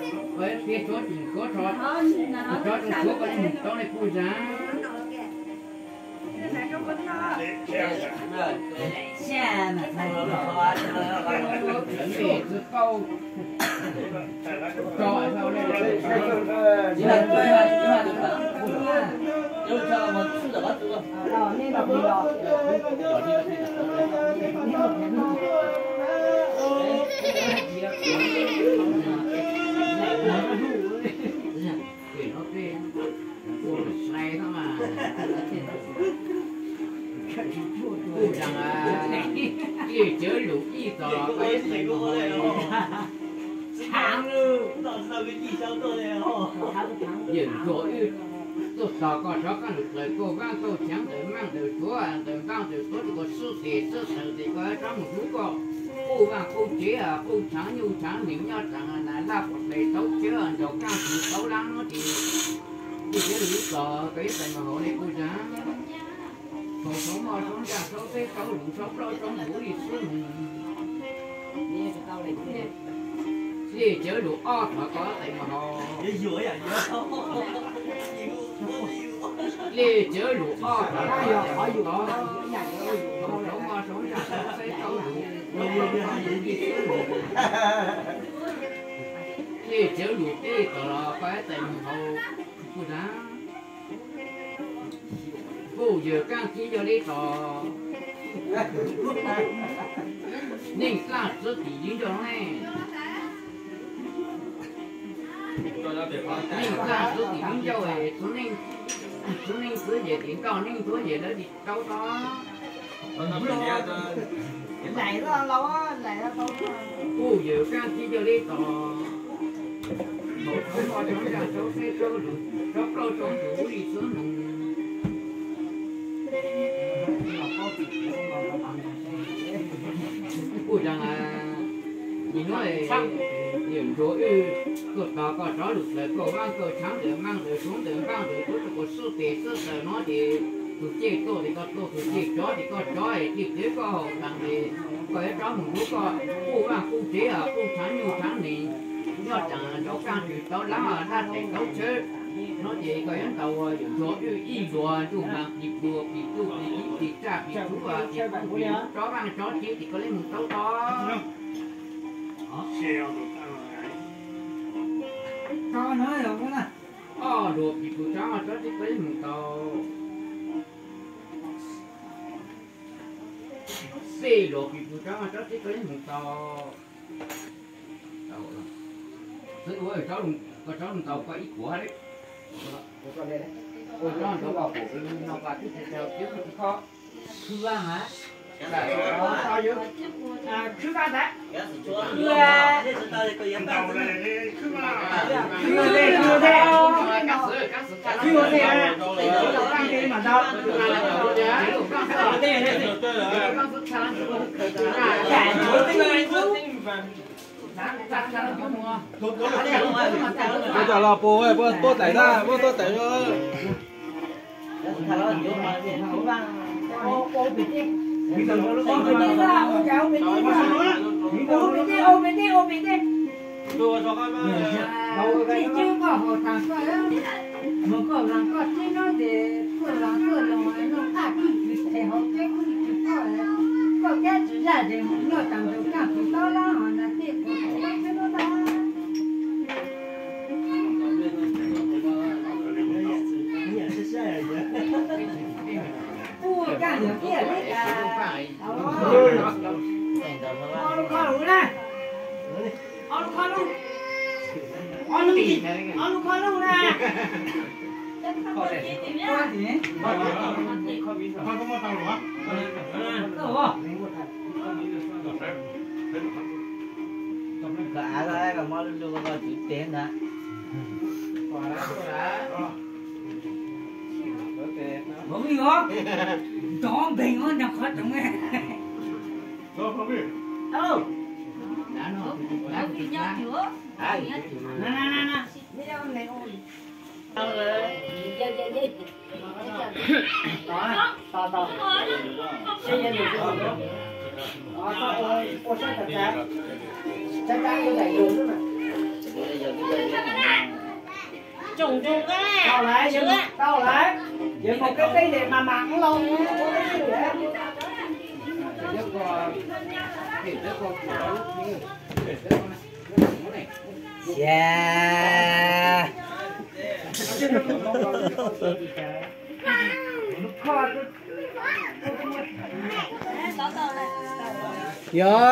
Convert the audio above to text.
Peb tsuav tsis kov tso, tsuav tso tsuav koj tsis tau li kuj zam. Kuj zam, ib cawv lus ib tog los koj ib teev mus hauv. Yawm Ntsuag Wb tuaj tos koj rov qab lug plaws kauj vaab kauj tshaav ntawm maaj ntawm suav ntawm npaaj ntawm suav ces koj swb tes swb taw ces koj rov mus hlub koj qub vaaj qub tsev qub tshaav nyuj tshaav nees nyob tsaam nas laj puas tes tauv tshawb nraug kaaj tug tauv laab nuav ces ib cawv lus ib tog koj ib teev mus hauv le kuj zam. Thaum saub moj saub ntsaj saub teb saub luv saub plaub saub ntuv li xwb mus. Li cawv lus ob tog koj teev mus hauv. Li cawv lus ob tog koj teev mus hauv. Thaum saub moj saub ntsaj saub teb saub luv li cawv lus peb tog los koj ib teev mus hauv. Kuj zam, kuj yawg kaaj tib yog le tog. Neej txaj txwv tim ywv ncauj ne. Neej txaj txwv tim ywv ncauj, txwv neej txwv yawm tim ntoj neej txwv yawm lawv tim tauv tod. Kuj yawg kaaj tib yog le tog. Thaum saub moj saub ntsaj saub teb saub luv saub plaub saub ntuv li xwb mus. Kuj zam, nim nuav yawm Ntsuag Wb tuaj tos koj rov lug plaws kauj vaab kauj tshaav ntawm maaj ntawm suav ntawm npaaj ntawm suav rua koj swb tes swb taw nuav ces tug ceg tuaj ces koj tuaj, tug ceg tsov ces koj tsov, txij txwv koj haum taag ces koj yuav rov mus hlub koj qub vaaj qub tsev qub tshaav nyuj tshaav nees nyob tsaam nraug kaaj tug tauv laab laj tes tauv tshawb nuav ces koj yuav ntaus yawm Ntsuag Wb ib luag ntuj maag plig pluag plig tuj plig ib plig tsaj plig tsuv plig poob plig lub tsov vaaj tsov tsev ces koj le mus tau tod. Ob luag plig pluag tsov tsov tsev koj le mus tau. Peb luag plig pluag tsov tsov tsev koj le mus tau. Koj tso mus ntaus koj ib puas le. Koj tso mus ntaus koj puas no koj twb tsis tau tsis kho. Khwb vaj mas. Khwb vaj tas. Khwb vaj tas. Khwb vaj tas. Khwb vaj tas. Ua cas los puas puas tuab taim na, muab tuab taim no. Koj av koj muab lub lug koj tswv teg ntag. Nrov npeeg ua nrog qhov roov. Tau lawm, tau lawm. Yog mus koj tej lem mas mam los. Xya. Yog.